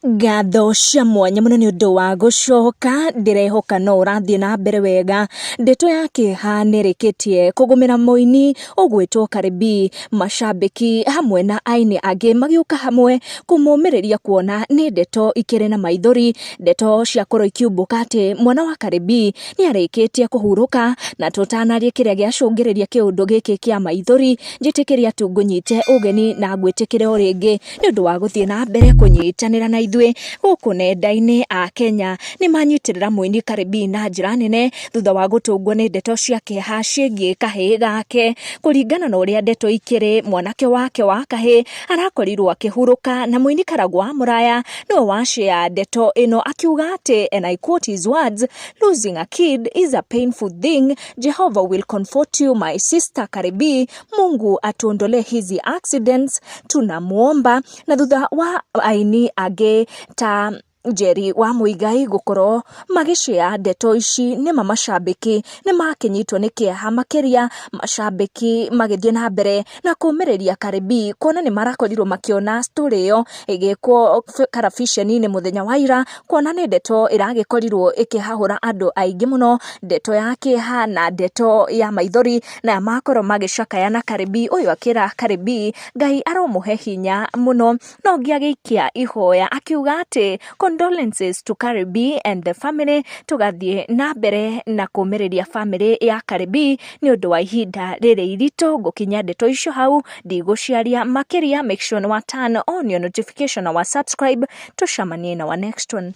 Ngatho cia mwanya mũno nĩ ũndũ wa gũcoka, ndĩrehoka no ũrathiĩ na mbere wega. Ndeto ya kĩeha nĩ ĩrĩkĩtie kũgũmĩra mũini ũgwĩtwo Cardi B, macambĩki hamwe na aini angĩ magĩũka hamwe kũmũmĩrĩria kuona nĩ ndeto ikĩrĩ na maithori, ndeto ciakorwo ikiumbũka atĩ mwana wa Cardi B nĩ arĩkĩtie kũhurũka. Na tũtanarie kĩrĩa gĩacũngĩrĩria kĩũndũ gĩkĩ kĩa maithori, njĩtĩkĩria tu ngũnyite ũgeni na ngwĩtĩkĩre o rĩngĩ nĩ ũndũ wa gũthiĩ na mbere kũnyitanĩra na ithuĩ gũkũ nenda-inĩ. A Kenya nĩ manyitĩrĩra mũini Cardi B na njĩra nene thutha wa gũtũngwo nĩ ndeto cia kĩeha ciĩgiĩ kahĩĩ gake. Kũringana na ũrĩa ndeto ikĩrĩ, mwanake wake wa kahĩĩ arakorirwo akĩhurũka, na mũini Karagũ wa Mũraya nĩwe wacĩa ndeto ĩno akiuga atĩ, and I quote his words, "Losing a kid is a painful thing. Jehovah will comfort you, my sister Cardi B. Mungu atuondolee hizi accidents, tunamuomba." Na thutha wa aini angĩ ta Njeri wa Muigai gũkorwo magĩcĩa ndeto ici, nĩma macambĩki nĩ makĩnyitwo nĩ kĩeha makĩria, macambĩki magĩthiĩ na mbere na kũmĩrĩria Cardi B kuona nĩ marakorirwo makĩona story ĩyo ĩgĩkwo karabiceni-inĩ mũthenya wa ira, kuona nĩ ndeto ĩragĩkorirwo ĩkĩhahũra andũ aingĩ mũno, ndeto ya kĩeha na ndeto ya maithori, na makorwo magĩcakaya na Cardi B. Ũyũ akĩra Cardi B Ngai aromũhe hinya mũno, no ũngĩ agĩikia ihoya akiuga atĩ condolences to Cardi B and the family. Tũgathiĩ na mbere na kũmĩrĩria family ya Cardi B nĩ ũndũ wa ihinda rĩrĩ iritũ. Ngũkinyia ndeto icio hau, ndigũciaria makĩria. Make sure nĩ wa turn on your notification na wa subscribe. Tũcemanie na wa next one.